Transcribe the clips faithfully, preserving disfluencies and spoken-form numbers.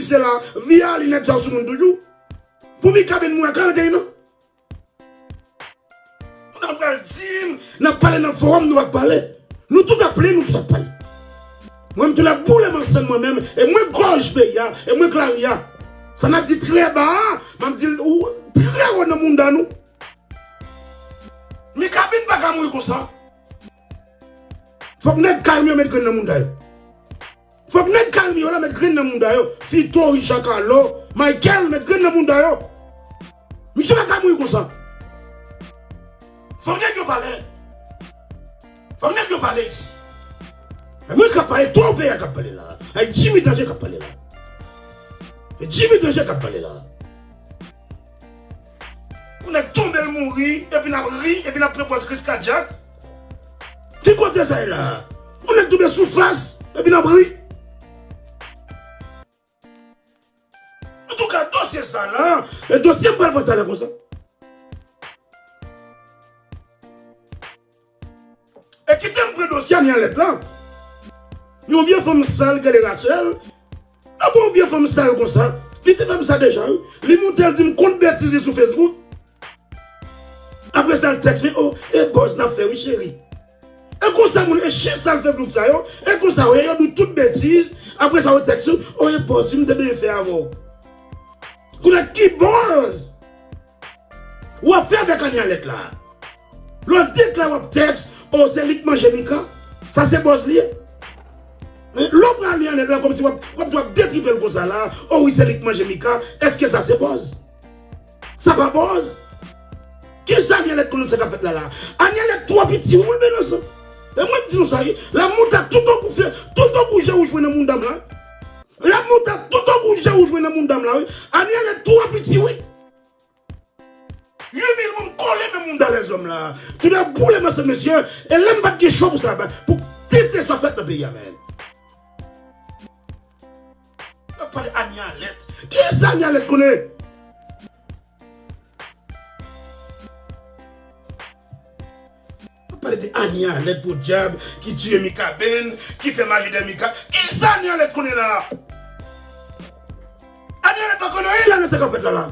se la, vi a li nèg sa sou moun toujou. Pou Mikaben mouri a karant et un an. Moun ap pral di m, n ap pale nan fowòm, nou p ap pale. Nou tout ap plenyen, nou tout ap pale. Mwen, m tou la boule m ansanm mwen menm, e mwen gòj peyi a, e mwen k lari a. Sa n ap di trè ba a, m ap di l ou trè wo nan mounda nou. Mikaben pa ka mouri konsa. Fòk nèg Karim yo met grenn nan mounda yo. Fòk nèg Karim yo la met grenn nan mounda yo. Fito, Richard Carlo, Michael, met grenn nan mounda yo. Misye pa ka mouri konsa. Fòk nèg yo pale. Fòk nèg yo pale isi. E mwen k ap pale, tout peyi a k ap pale la. E Jimmy Danger k ap pale la. E Jimmy Danger k ap pale la. Yon nèg tonbe, l mouri, epi n ap ri, epi n ap pran pòz kriz kadyak. Ki kote sa ye la? Yon nèg tonbe sou fas, epi n ap ri. Antouka, dosye sa la, e dosye m pral pran talè konsa. E kite m pran dosye Ania Lèt la. Yon vye fanm sal ki rele Rachel. Apa yon vye fanm sal konsa? Li te fè m sa deja, wi. Li monte, l di m kont betiz li sou Facebook. Apre sa, l tèks mwen, o, e bòz n ap fè, wi, cheri. E konsa, moun, e chen sal Facebook sa yo, e konsa, wi, yo di w tout betiz. Apre sa, yo tèks ou, o, e bòz, wi, m te benyen fè avè w. Kounye a, ki bòz w ap fè avèk Ania Lèt la? Lè w deklare w ap tèks, o, se li k manje Mika. Sa se bòz li ye. Lè w pran Ania Lèt la kòmsi w ap, w ap, w ap detripe l konsa la, o wi, se li k manje Mika. Èske sa se bòz? Sa pa bòz? Kisa Ania Lèt konnen sa k ap fèt la la? Ania Lèt twò piti, wi, men nan san. E mwen m di nou sa, wi. L ap monte ak tout ogou fye, tout ogou je wouj mwen nan mounda m la. L ap monte ak tout ogou je wouj mwen nan mounda m la, wi. Ania Lèt twò piti, wi. Uit mil moun kole nan mounda lèzòm la. Tout ap boule m ansanm mesye. E lè m pa t gen cho pou sa, pou tete sa fèt nan peyi a, men. N ap pale Ania Lèt. Kisa Ania Lèt konnen? N ap pale de Ania Lèt podyab ki tiye Mikaben, ki fè maji dèyè Mika. Kisa Ania Lèt konnen la? Ania Lèt pa konnen anyen la nan sa k ap fèt la la.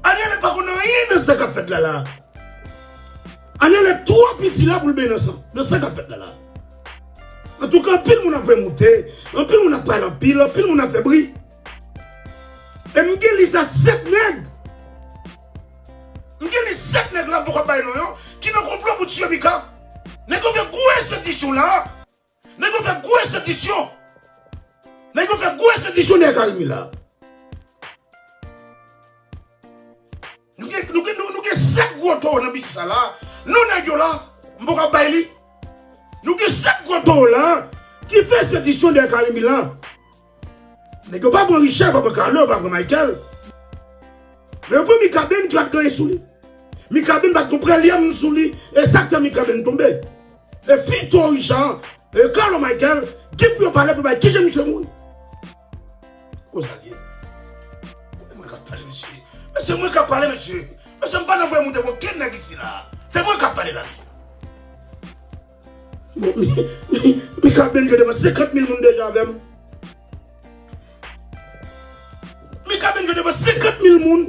Ania Lèt pa konn anyen nan sa k ap fèt la la. Ania Lèt twò piti la pou l benyen nan sa, nan sa k ap fèt la la. Antouka, anpil moun ap voye moute, anpil moun ap pale anpil, anpil moun ap fè bri. E m gen lis a sèt nèg. M gen lis sèt nèg la m poko bay non yo, ki nan konplo pou tiye Mika. Nèg yo fè gwo ekspedisyon la. Nèg yo fè gwo ekspedisyon. Nèg yo fè gwo ekspedisyon dèyè Carimi la. Nou gen, nou gen, nou, nou gen sèt gwo towo nan biznis sa la. Non nèg yo la, m poko ap bay li. Nou gen sèt gwo towo la ki fè ekspedisyon dèyè Carimi la. Nèg yo pa pran Richard, pa pran Carlo, pa pran Michael. Men yo pran Mikaben ki pa t gen anyen sou li. Mikaben pa t gon prèlyèm sou li. E sa k fè Mikaben tonbe. E Fito, Richard, e Carlo, Michael, gen pou yo pale pou bay kijan misye mouri. Konsa l ye. E mwen k ap pale, mesye. Mesye, mwen k ap pale, mesye. Mesye, m pa nan voye moute pou okenn nèg isi la. Se mwen k ap pale la, mesye. Bon, mi, mi, Mikaben jwe devan senkant mil moun deja avè m. Mikaben jwe devan senkant mil moun.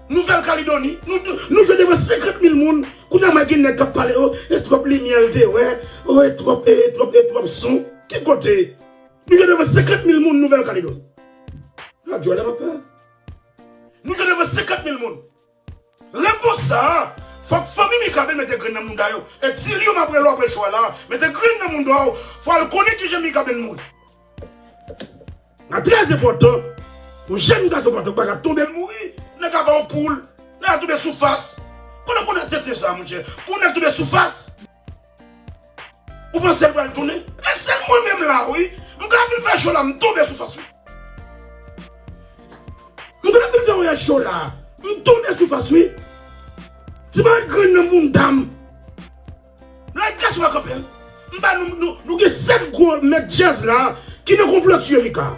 Nouvèl Kaledoni. Nou, nou, nou jwe devan senkant mil moun. Kounye a, mwen gen nèg k ap pale, o, e twòp limyè l te wè. O, e twòp, e twòp, e twòp son. Ki kote? Nou jwe devan senkant mil moun Nouvèl Kaledoni. Radyo la m ap fè. Nou jwe devan senkant mil moun. Repons sa a, fòk fanmi Mikaben mete grenn nan mounda yo. E ti Lyon, m ap rele w apre cho a la, mete grenn nan mounda w. Fò al konnen kijan Mikaben mouri. Sa trè enpòtan. Yon jèn gason pa pa ka tonbe, l mouri. Nèg la ba w poul. Nèg la tonbe sou fas. Konnen, konnen tete sa, monchè. Pou nèg tonbe sou fas. Ou panse l pral tounen? E sèl mwen menm la, wi. M ka anpil fè cho la, m tonbe sou fas, wi. M ka anpil fè yon cho la, m tonbe sou fas, wi. Ti bagay grenn nan mounda m. Lè gason pa kanpe, m ba nou, nou, nou gen sèt gwo mèt djaz la ki nan konplo tiye Mika.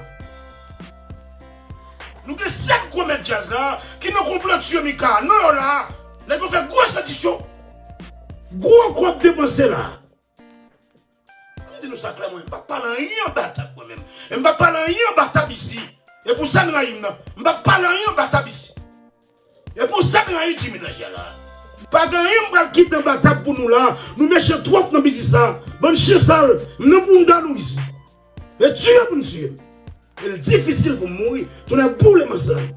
Nou gen sèt gwo mèt djaz la ki nan konplo tiye Mika. Non yo la, nèg yo fè gwo ekspedisyon. Gwo kòb depanse la. Mwen di Nou sa klè, mwen, m p ap pale anyen anba tab, mwen menm. E m p ap pale anyen anba tab isi. E pou sa n rayi m nan. M p ap pale anyen anba tab isi. E pou sa n rayi ti menaj la. Pa gen anyen m pral kite anba tab pou nou la. Nou mechan twòp nan biznis sa. Bann chen sal, m nan bounda nou isi. E tiye pou n tiye m. E l difisil pou m mouri. Tonnè boule m ansanm.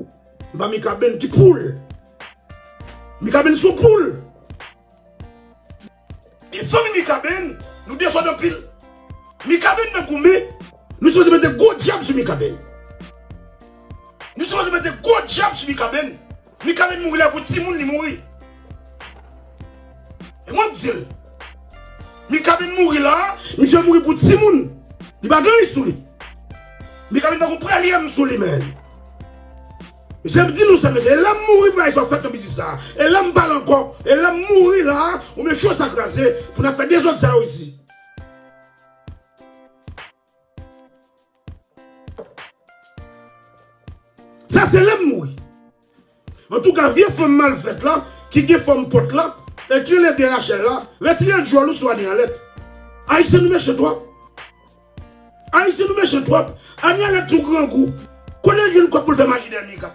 M pa Mikaben ki poul. Mikaben sou poul. E fanmi Mikaben, nou dezòd anpil. Mikaben nan goumen, nou sipoze mete gwo dyab sou Mikaben. Nou sipoze mete gwo dyab sou Mikaben. Mikaben mouri la pou timoun li mouri. E mwen di l, Mikaben mouri la, misye mouri pou timoun. Li pa gen anyen sou li. Mikaben pa gon prèlyèm sou li, men. Mesye, m di nou sa, mesye, e lè m mouri, bagay sa fèt nan biznis sa. E lè m pale ankò, e lè m mouri la, oubyen cho sa kraze, pou n ap fè dezòd sa yo isi. Sa se lè m mouri. Antouka, vye fanm malfèt la, ki gen fòm pòt la, e ki rele vye Rachèl la, retire djòl ou sou Ani Alèt. Ayisyen nou mechan twòp. Ayisyen nou mechan twòp. Ani Alèt tou grangou. Kote l jwenn kòb pou l fè maji dèyè Mika?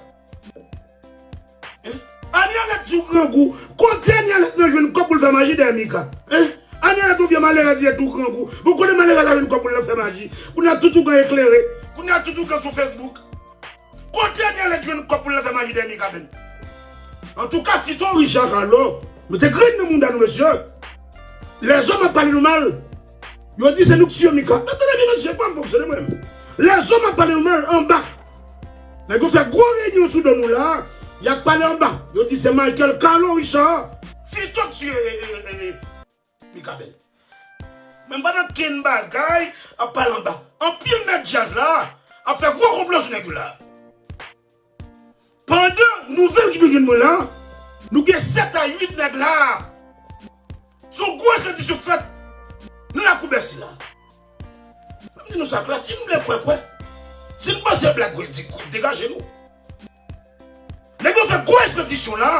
Hein? Ani Alèt tou grangou. Kote Ani Alèt nan jwenn kòb pou l fè maji dèyè Mika? Hein? Ani Alèt yon vye malerèz, li tou grangou. Bon, kote malerèz la jwenn kòb pou l fè maji? Kounye a tout ougan eklere. Kounye a tout ougan sou Facebook. Kote Ani Alèt jwenn kòb pou l fè maji dèyè Mikaben? Antouka, Fito, Richard, Carlo, mete grenn nan mounda nou, mesye. Lèzòm ap pale nou mal. Yo di se nou k tiye Mika. Tande byen, mesye, pa m fonksyone mwen menm. Lèzòm ap pale nou mal anba. Nèg yo fè gwo reyinyon sou do nou la. Y ap pale anba. Yo di se Michael, Carlo, Richard, Fito k tiye, e, e, e, e, Mikaben. Men m pa nan kenn bagay ap pale anba. Anpil mèt djaz la ap fè gwo konplo sou nèg yo la. Pandan nouvèl ki vin jwenn mwen la, nou gen sèt a uit nèg la. Se yon gwo ekspedisyon k fèt nan lakou Bèsi la. M di nou sa klè, si n vle kwè, kwè. Si n panse blag, kwè, di, degaje nou. Nèg yo fè gwo ekspedisyon la.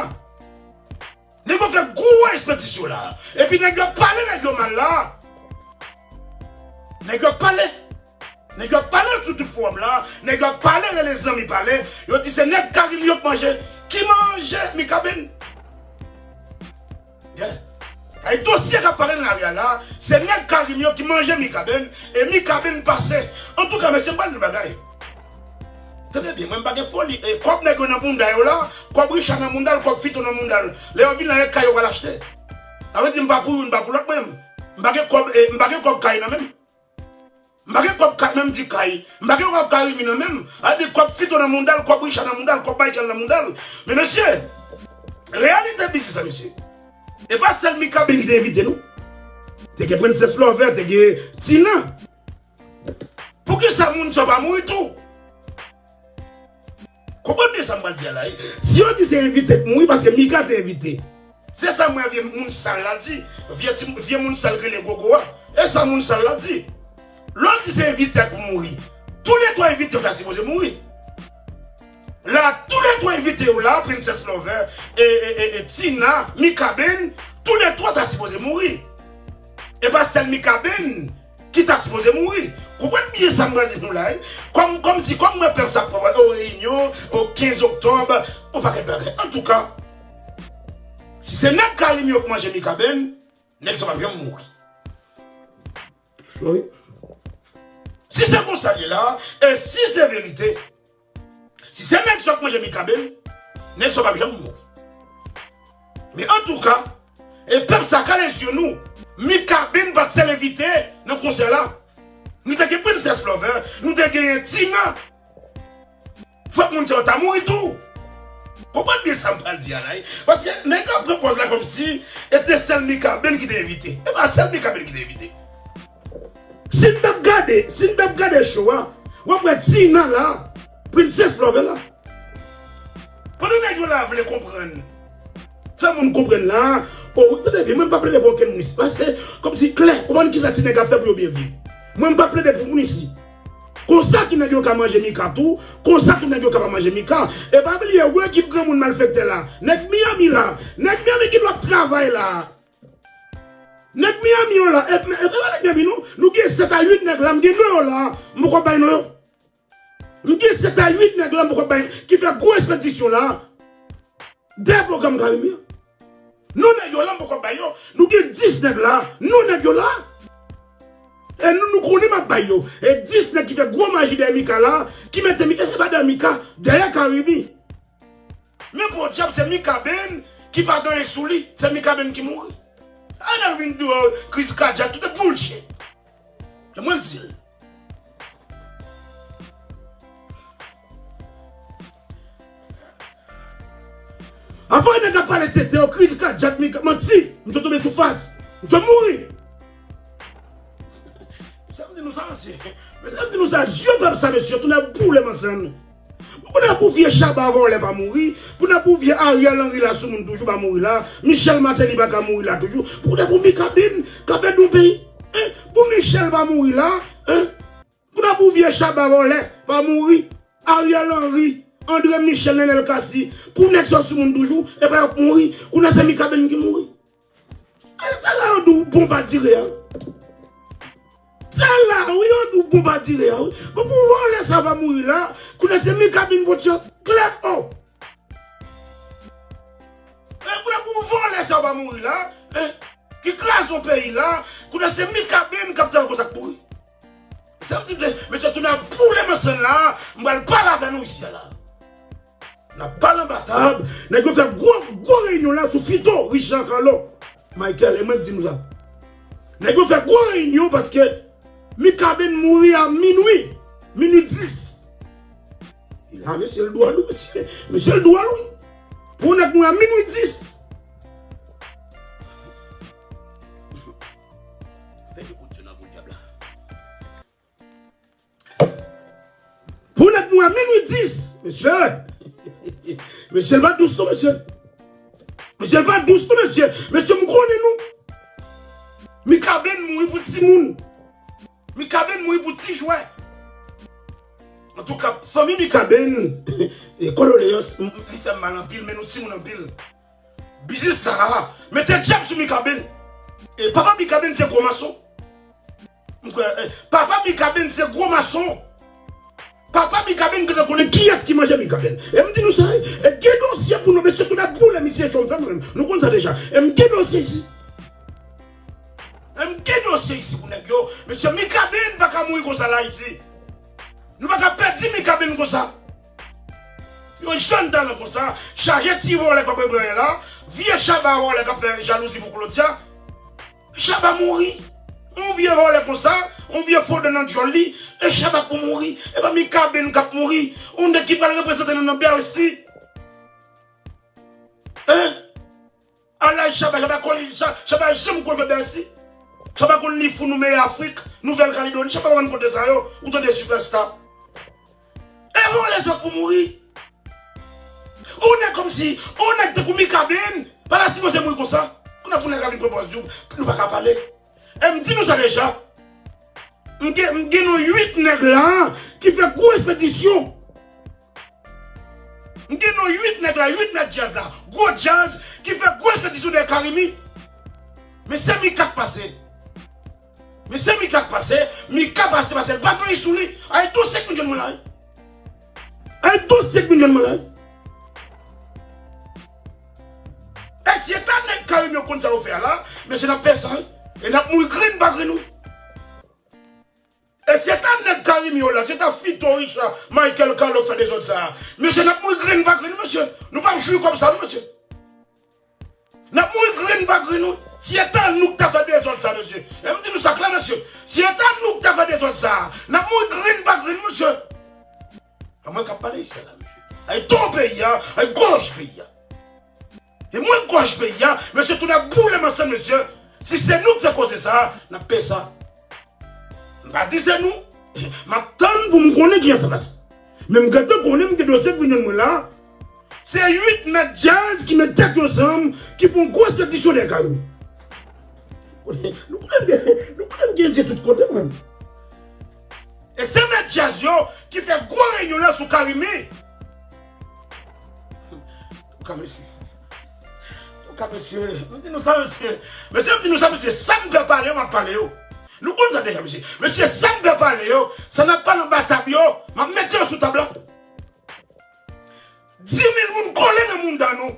Nèg yo fè gwo ekspedisyon la. Epi nèg yo ap pale nèg yo mal la. Nèg yo ap pale. Nèg yo ap pale sou tout fowòm la. Nèg yo ap pale, rele zanmi pale. Yo di se nèg Karim yo k manje. Ki manje Mikaben? Yeah. Ay dosye k ap pale nan lari a la, se nèg Karim yo ki manje Mikaben, e Mikaben pase. Antouka, mesye, m pral di nou bagay. Tande byen, mwen m pa gen foli. E kòb nèg yo nan bounda yo la, kòb Richard nan bounda l, kòb Fito nan bounda l. Lè yo vin la, e kay yo pral achte. Sa vle di m pa pou youn, m pa pou lòt mwen menm. M pa gen kòb, e, m pa gen kòb kay nan men m. M pa gen kòb kay, menm di kay. M pa gen kòb Karimi nan men m. A di kòb Fito nan bounda l, kòb Richard nan bounda l, kòb Michael nan bounda l. Men mesye, reyalite biznis la, mesye. E pa sèl Mikaben ki te envite nou. Te gen Princess Lover, te gen Tina. Poukisa moun sa yo pa mouri tou? Konprann byen sa m pral di a la, wi. Si yo di se envite k mouri, paske Mika te envite. Se sa mwen vye moun sal la di. Vye ti, vye moun sal k rele Gogo a. E sa moun sal la di. Lè w di se envite a k mouri, toulètwa envite yo ta sipoze mouri. La, toulètwa envite yo la, Princess Lover, e, e, e, e Tina, Mikaben, toulètwa ta sipoze mouri. E pa sèl Mikaben ki ta sipoze mouri. Konprann byen sa m pral di nou la, wi. Kòm, kòmsi, kòm mwen pèp sa pran o reyinyon, o kenz oktòb, yon pakèt bagay. Antouka, si se nèg Karim yo k manje Mikaben, nèg sa p ap janm mouri. Sorry. Si se konsa l ye la, e si se verite, si se nèg sa k manje Mikaben, nèg sa p ap janm mouri. Men antouka, e pèp sa kale zye nou. Mikaben pa t sèl envite nan konsè la. Nou te gen Princess Lover, nou te gen Tina. Fòk moun sa yo ta mouri tou. Konprann byen sa m pral di a la, wi. Paske nèg yo ap pran pòz la kòmsi e te sèl Mikaben ki te envite. E pa sèl Mikaben ki te envite. Si n t ap gade, si n t ap gade show a, w ap wè Tina la, Princess Lover la. Pandan nèg yo la vle konprann, fè moun konprann la, o, tande byen, mwen m pa plede pou okenn moun isi. Paske, kòmsi klè, ou konn kisa ti nèg ap fè pou yo byen viv. Mwen m pa plede pou moun isi. Konsa tou nèg yo ka manje Mika tou, konsa tou nèg yo ka pa manje Mika. E pa bliye, ou ekip granmoun malfektè la, nèg Miami la, nèg Miami ki dwe ap travay la. Nèg Miami yo la, e, e, e pa nèg Miami non. Nou gen sèt a uit nèg la, m gen non yo la, m poko bay non yo. M gen sèt a uit nèg la, m poko bay, ki fè gwo espedisyon la. Dèyè pwogram Carimi an. Non nèg yo la, m poko bay yo. Nou gen dis nèg la, non nèg yo la. E nou, nou konnen m ap bay yo. E dis nèg ki fè gwo maji dèyè Mika la, ki mete Mika, e pa dèyè Mika, dèyè Carimi. Men podyab, se Mikaben ki pa gen anyen sou li. Se Mikaben ki mouri. Ann al vin di w kriz kadyak, tout se bullshit. Se mwen k di l. Afè nèg ap pale tete, yo, kriz kadyak, Mika, manti. Misye tonbe sou fas. Misye mouri. Sa m di nou sa, mesye. Mesye, m di nou sa, zye pèp sa, mesye, tounen boule manzè. Pou konnen pou vye Chaba vòlè pa mouri, pou konnen pou vye Ariel Henry la sou moun toujou pa mouri la, Michel Martelly pa ka mouri la toujou, pou konnen pou Mikaben k ap ede yon peyi, en, pou Michel pa mouri la, en, pou konnen pou vye Chaba vòlè pa mouri, Ariel Henry, André Michel, Nenel Cassy, pou nèg sa sou moun toujou, e pa yo k mouri, konnen se Mikaben ki mouri. E se la yo di w bon pa dire a. Se la wi yo di w bon pa dire a wi. Bon pou vòlè sa pa mouri la, kounye a se Mikaben Potyòt klè o. E kounye a pou vòlè sa pa mouri la, en, ki kraze yon peyi la, kounye a se Mikaben k ap travay konsa k mouri. Sa m di, mesye, tounen boule manzè la, m pral pale avè nou isi a la. N ap pale anba tab, nèg yo fè gwo, gwo reyinyon la sou Fito, Richard Carlo, Michael, e mwen k di nou sa. Nèg yo fè gwo reyinyon paske Mikaben mouri a minui, minui dis. E la, mesye, l dwòl, wi, mesye. Mesye, l dwòl, wi. Pou yon nèg mouri a minui dis. Fè de kout yo nan boul dyab la. Pou nèg mouri a minui dis, mesye. Mesye, l pa dous non, mesye. Mesye, l pa dous non, mesye. Mesye, m konnen nou. Mikaben mouri pou timoun. Mikaben mouri pou ti jwè. Antouka, fanmi Mikaben, e kondoleyans, m, li fè m mal anpil, men nou timoun anpil. Biznis sa a, mete dyab sou Mikaben. E papa Mikaben se gwo mason. M kwè, eh, papa Mikaben se gwo mason. Papa Mikaben gentan konnen kiyès ki manje Mikaben. E m di nou sa, e gen dosye pou nou, mesye, tounen boule misye cho m fè mwen menm. Nou konn sa deja. E m gen dosye isi. E m gen dosye isi pou nèg yo. Mesye, Mikaben pa ka mouri konsa la isi. Nou pa ka pèdi Mikaben konsa. Yon jèn talan konsa, chaje ti vòlè k pa regle anyen la, vye Chaba vòlè k ap fè jalouzi pou Claudia. Chaba mouri. Yon vye vòlè konsa, yon vye fo dan nan djòl li, e Chaba pou mouri. E pa Mikaben k ap mouri. Yon nèg ki pral reprezante nou nan Bèsi. Hein? Alaj Chaba, Chaba konn, Cha-, Chaba janm konn jwe Bèsi. Chaba konn li fou nou meye Afrik, Nouvèl Kaledoni. Chaba konn kote sa yo, ou tande sipèsta. E vòlè sa pou mouri. Ou nèg kòmsi, ou nèg tankou Mikaben, pa ta sipoze mouri konsa. Kounye a pou nèg la vin pran pòz di w, nou pa ka pale. E m di nou sa deja. M gen, m gen non uit nèg la ki fè gwo espedisyon. M gen non uit nèg la, uit mèt djaz la. Gwo djaz ki fè gwo espedisyon dèyè Carimi. Men se Mika k pase. Men se Mika k pase, Mika pase, pase, l pa gen anyen sou li. Ay, dosye k vin jwenn mwen la, wi. Ay, dosye k vin jwenn mwen la, wi. E si e ta nèg Carimi yo konn sa yo fè a la, mesye, n ap pè sa, wi. E n ap mouri grenn pa grenn, wi. E si e ta nèg Carimi yo la, si e ta Fito, Richard, Michael, Carlo k fè dezòd sa a, mesye, n ap mouri grenn pa grenn, mesye. Nou p ap jwi kòb sa, non, mesye. N ap mouri grenn pa grenn, wi. Si e ta nou k ta fè dezòd sa, mesye. E m di nou sa klè, mesye. Si e ta nou k ta fè dezòd sa, n ap mouri grenn pa grenn, mesye. A mwen k ap pale isi a la, mesye. Ay, to peyi a, ay, gòj peyi a. E mwen gòj peyi a, mesye, tounen boule manzè, mesye. Si se nou k fè koze sa, n ap peye sa. M pa di se nou. M ap tann pou m konnen kiyès sa pase. Men m gentan konnen m gen dosye k vin jwenn mwen la. Se uit mèt djaz ki met tèt yo ansanm, ki fè yon gwo espedisyon dèyè Carimi. Nou konnen m gen, nou konnen m gen je tout kote, mwen. E se mèt djaz yo ki fè gwo reyinyon la sou Carimi. Ou ka mesi. Ou Ka mesye, m di nou sa mesye. Mesye, m di nou sa mesye, sa m pè pale yo, m ap pale yo. Nou konn sa deja mesye. Mesye, sa m pè pale yo, sa n ap pale anba tab yo, m ap mete yo sou tab la. Dis mil moun kole nan mounda nou.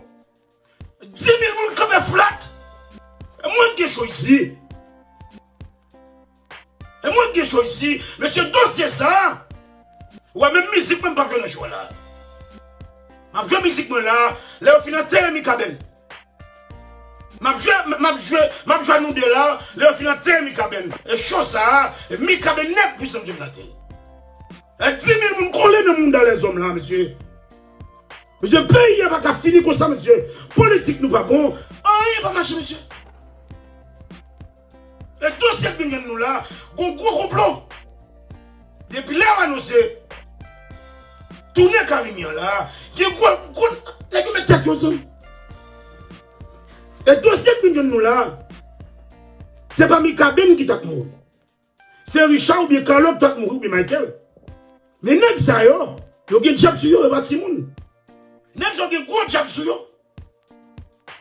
Dis mil moun kanpe flat. E mwen gen cho isi. E mwen gen cho isi. Mesye, dosye sa, ou wè menm mizik mwen m p ap jwe nan cho a la. M ap jwe mizik mwen la, lè yo fin antere Mikaben. M ap jwe, m ap jwe, m ap jwe a nou de la, lè yo fin antere Mikaben. E cho sa, e Mikaben nèt pwisan Dye vin antere. E dis mil moun kole nan mounda lèzòm la, mesye. Mesye, peyi a pa ka fini konsa, mesye. Politik nou pa bon. Anyen pa mache, mesye. E dosye k vin jwenn nou la, gon gwo konplo. Depi lè yo anonse tounen Carimi an la, gen gwo, gwo, nèg yo met tèt yo ansanm. E dosye k vin jwenn nou la, se pa Mikaben ki t ap mouri. Se Richard oubyen Carlo k t ap mouri oubyen Michael. Men nèg sa yo, yo gen dyab sou yo, yo pa timoun. Nèg sa yo gen gwo dyab sou yo.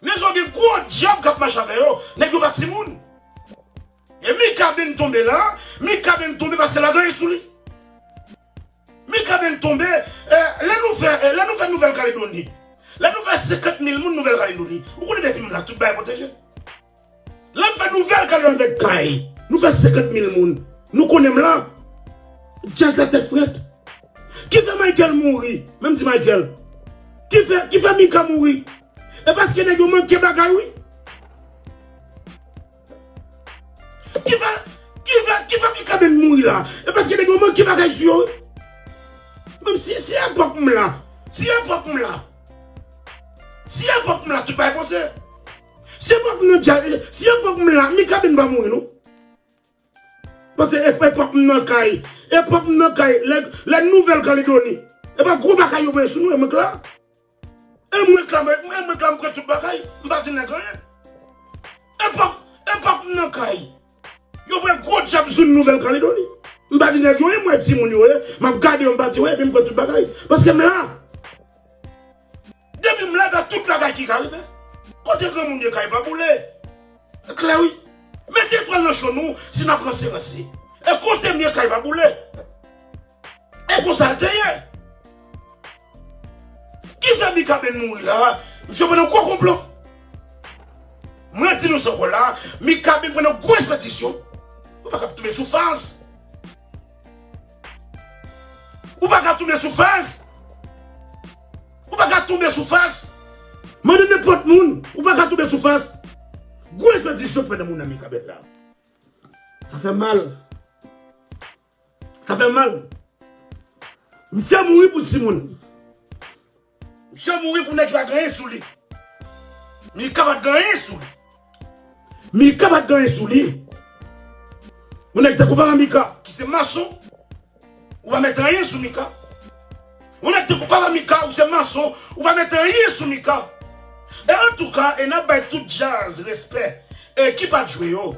Nèg sa yo gen gwo dyab k ap mache avè yo. Nèg yo pa timoun. E Mikaben tonbe la, Mikaben tonbe paske l a gen anyen sou li. Mikaben tonbe, eh, lè nou fè, eh, lè nou fè Nouvèl Kaledoni, lè nou fè senkant mil moun Nouvèl Kaledoni, ou konnen depi m la, tout bagay pwoteje. Lè m fè Nouvèl Kaledoni avèk Kay, nou fè senkant mil moun. Nou konnen m la. Djaz la tèt frèt. Ki fè Michael mouri? Menm di Michael. Ki fè, ki fè Mika mouri? E paske nèg yo manke bagay, wi. Ki fè, ki fè, ki fè Mikaben mouri la? E paske nèg yo manke bagay sou yo, wi. Menm si, si epòk m la, si epòk m la, si epòk m la, tout bagay panse. Si epòk m nan djaz, si epòk m la, Mikaben pa mouri, non. Paske ep-, epòk m nan Kay, epòk m nan Kay, lè, lè Nouvèl Kaledoni, e pa gwo bagay yo voye sou nou, e mwen k la. E mwen k la, mwen, e mwen k la, m pran tout bagay, m pa di nèg anyen. Epòk, epòk m nan Kay, yo voye gwo djab sou Nouvèl Kaledoni. M pa di nèg yo anyen, mwen timoun yo ye, m ap gade yo, m pa di yo anyen, epi m pran tout bagay. Paske m la. Depi m leve, tout bagay ki ka rive. Kote granmoun ye, kay pa boule. Klè wi. Mete etwal nan cho nou, si n ap ranse, ranse. E kote m ye, kay pa boule. E konsa l te ye. Ki fè Mikaben mouri la, misye pran nan gwo konplo. Mwen di nou sa ankò la, Mikaben pran nan gwo espedisyon. Ou pa ka tonbe sou faz. Ou pa ka tonbe sou faz. Ou pa ka tonbe sou faz. Mande nenpòt moun, ou pa ka tonbe sou faz. Gwo espedisyon fè nan moun nan Mikaben la. Sa fè mal. Sa fè mal. Misye mouri pou timoun. Misye mouri pou nèg ki pa gen anyen sou li. Mika pa t gen anyen sou li. Mika pa t gen anyen sou li. Yon nèg tankou papa Mika, ki se mason, ou pa mete anyen sou Mika. Yon nèg tankou papa Mika, ou se mason, ou pa mete anyen sou Mika. E antouka, e n ap bay tout djaz respè, e ki pa t jwe yo.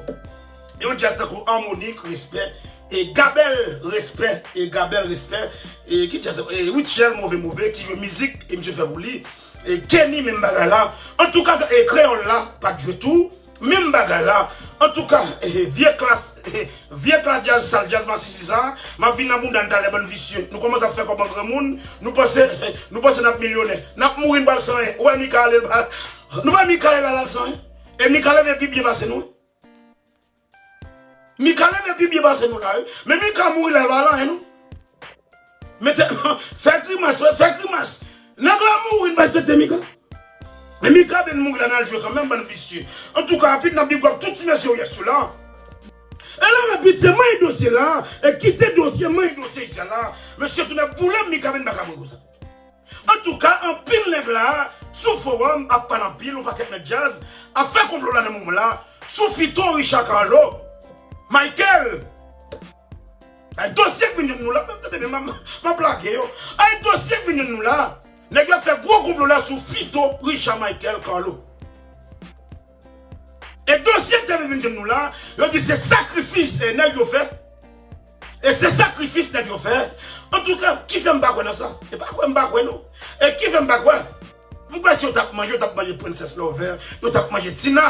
Yon djaz tankou Harmonik, respè. E Gabèl, respè. E Gabèl, respè. E ki djaz? E Rutshelle, move, move, ki jwe mizik, e misye fè pou li. E Kenny, menm bagay la. Antouka, e Kreyòl la, pa t jwe tou. Menm bagay la. Antouka, e vye klas, e vye klas djaz, sal djaz masisi sa, m ap vin nan bounda n talè, bann visye. Nou kòmanse ap fè kòb an granmoun, nou panse, nou panse n ap milyonè. N ap mouri, n pral san anyen. Ou wè Mika ale, l pa, nou wè Mika ale la, l al san anyen. E Mika leve pi byen pase nou. Mika leve pi byen pase nou la, wi. Men Mika mouri la, l pa al anyen, non. Mete, fè grimas, fè, fè grimas. Nèg la mouri, n pa respekte Mika. Men Mikaben mouri la, n al jwe kanmenm, bann visye. Antouka, rapid, n ap big up tout ti mesye yo yès yo la. E la, rapid, se manyen dosye la. E kite dosye, manyen dosye isi a la. Mesye tounen boule, Mikaben pa ka mouri konsa. Antouka, anpil nèg la, sou fowòm, ap pale anpil, yon pakèt nèg djaz, ap fè konplo la nan moman la, sou Fito, Richard, Carlo, Michael. Ay dosye k vin jwenn nou la, m ap tande, men m ap, m ap lage yo. Ay dosye k vin jwenn nou la, nèg yo ap fè gwo konplo la sou Fito, Richard, Michael, Carlo. E dosye k te vin jwenn nou la, yo di se sakrifis, e nèg yo fè. E se sakrifis nèg yo fè. Antouka, ki fè m pa kwè nan sa? E pa kwè m pa kwè, non. E ki fè m pa kwè? M kwè si yo t ap manje, yo t ap manje Princess Lover, yo t ap manje Tina.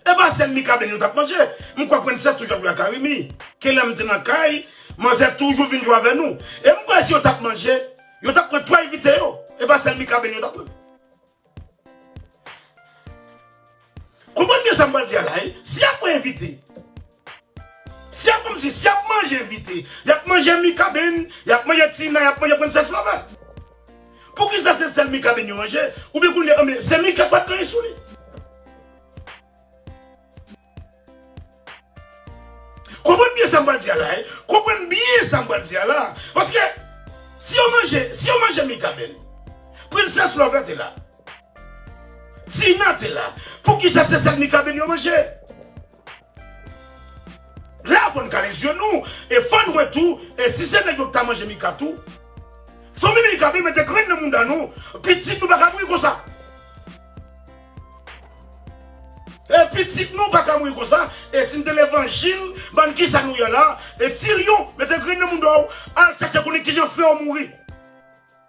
E pa sèl Mikaben yo t ap manje. M kwè Princess toujou ap jwe ak Arimi. Kenlè m te nan kay, manzè toujou vin jwe avè nou. E m kwè si yo t ap manje, yo t ap pran twa envite yo. E pa sèl Mikaben yo t ap pran. Konprann byen sa m pral di a la, wi. Si y ap pran envite, si y ap, kòmsi, si y ap manje envite, y ap manje Mikaben, y ap manje Tina, y ap manje Princess Lover. Poukisa se sèl Mikaben yo manje? Oubyen kounye a, men se Mika k pa t gen anyen sou li. Konprann byen sa m pral di a la, wi. Konprann byen sa m pral di a la. Paske, si yo manje, si yo manje Mikaben, Princess Lover te la. Tina te la. Poukisa se sèl Mikaben yo manje? La, fò n kale zye nou. E fò n wè tou, e si se nèg yo ki ta manje Mika tou, fanmi Mikaben mete grenn nan mounda nou. Pitit nou pa ka mouri konsa. E pitit nou pa ka mouri konsa. E si n te levanjil, bann kisa nou ye la? E ti lyon, mete grenn nan mounda w. Al chache konnen kijan fè w mouri.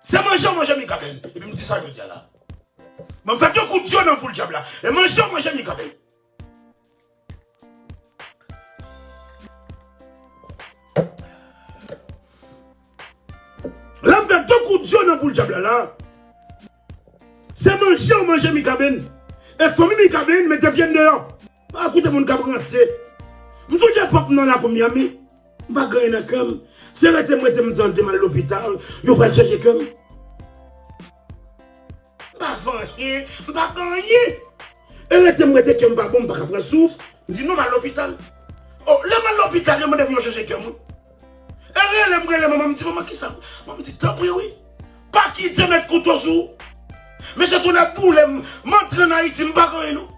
Se manje w manje Mikaben. Epi m di sa jodi a la. M ap fè de kout dyo nan boul dyab la. E manje w manje Mikaben. L ap fè de kout dyo nan boul dyab la la. Se manje w manje Mikaben. E fanmi Mikaben mete pye n deyò. Pa koute moun k ap ranse. M sonje epòk m nan lakou Miami. M pa gen anyen nan kè m. Se rete m rete m tande m al lopital. Yo pral chanje kè m. M pa fè anyen. M pa gen anyen. E rete m rete kè m pa bon, m pa ka pran souf. M di non, m al lopital. O, lè m al lopital, yo mande pou yo chanje kè m, wi. E rele m, rele manman m, m di, "Manman, kisa?" Manman m di, "Tanpri, wi. Pa kite yo met kouto sou ou." Mesye, tou nèt boule m, m antre ann Ayiti, m pa gen anyen, non.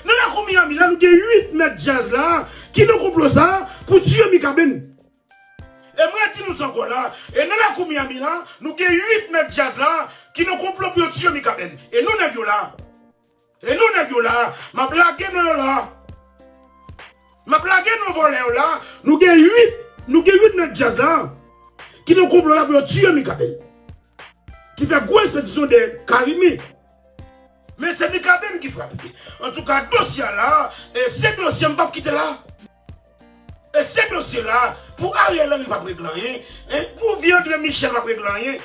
Nan lakou Miami la, nou gen uit mèt djaz la ki nan konplo sa pou tiye Mikaben. E m redi nou sa ankò la, e nan lakou Miami la, nou gen uit mèt djaz la ki nan konplo pou yo tiye Mikaben. E nou nèg yo la. E nou nèg yo la, m ap lage non yo la. M ap lage non vòlè yo la. Nou gen uit, nou gen uit mèt djaz la ki nan konplo la pou yo tiye Mikaben. Ki fè gwo ekspedisyon dèyè Carimi. Men se Mikaben ki frape. Antouka, dosye a la, e se dosye m p ap kite la. E se dosye la, pou Ariel Henry p ap regle anyen, en, pou vye André Michel p ap regle anyen,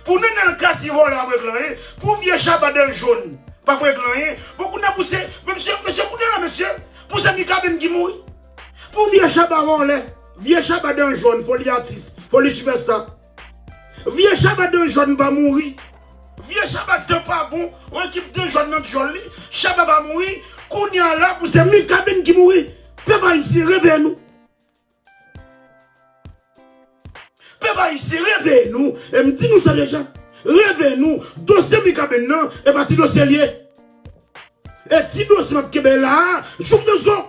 pou Nenel Cassy vòlè p ap regle anyen, pou vye Shabba Dent Jaune p ap regle anyen. Bon, kounye a pou se, mesye, mesye, kounye a la, mesye, pou se Mikaben ki mouri. Pou vye Shabba vòlè, vye Shabba Dent Jaune, foli atis, foli sipèsta. Vye Shabba Dent Jaune pa mouri. Vye Shabba dent pa bon, yon ekip dent jòn nan dyòl li, Shabba pa mouri. Kounye a la, pou se Mikaben ki mouri. Pèp ayisyen, reveye nou. Pèp ayisyen, reveye nou. E m di nou sa deja. Reveye nou. Dosye Mikaben nan, e pa ti dosye l ye. E ti dosye m ap kenbe la a, jouk nan zo.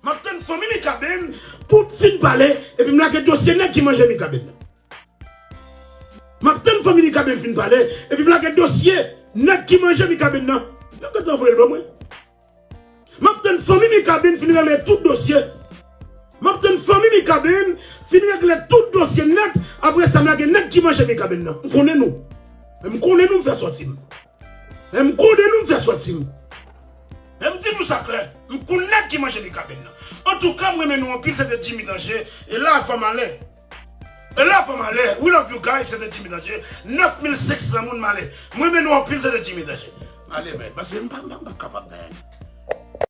M ap tann fanmi Mikaben pou fin pale, epi m lage dosye nèg ki manje Mikaben nan. M ap tann fanmi Mikaben fin pale, epi m lage dosye nèg ki manje Mikaben nan. Yo gentan voye l ban mwen. M ap tann fanmi Mikaben fin regle tout dosye. M ap tann fanmi Mikaben fin regle tout dosye nèt, apre sa m lage nèg ki manje Mikaben nan. M konnen nou. M konnen nou, m fè sòti m. Men m konnen nou, m fè sòti m. Men m di nou sa klè, m konn nèg ki manje Mikaben nan. Antouka, m renmen nou anpil, se te Jimmy Danger. E la, fò m ale. E la, fò m ale. We love you guys, se te Jimmy Danger. Nèf mil senk san moun, m ale. M renmen nou anpil, se te Jimmy Danger. M ale, men, paske m pa, m pa, m pa kapab, men.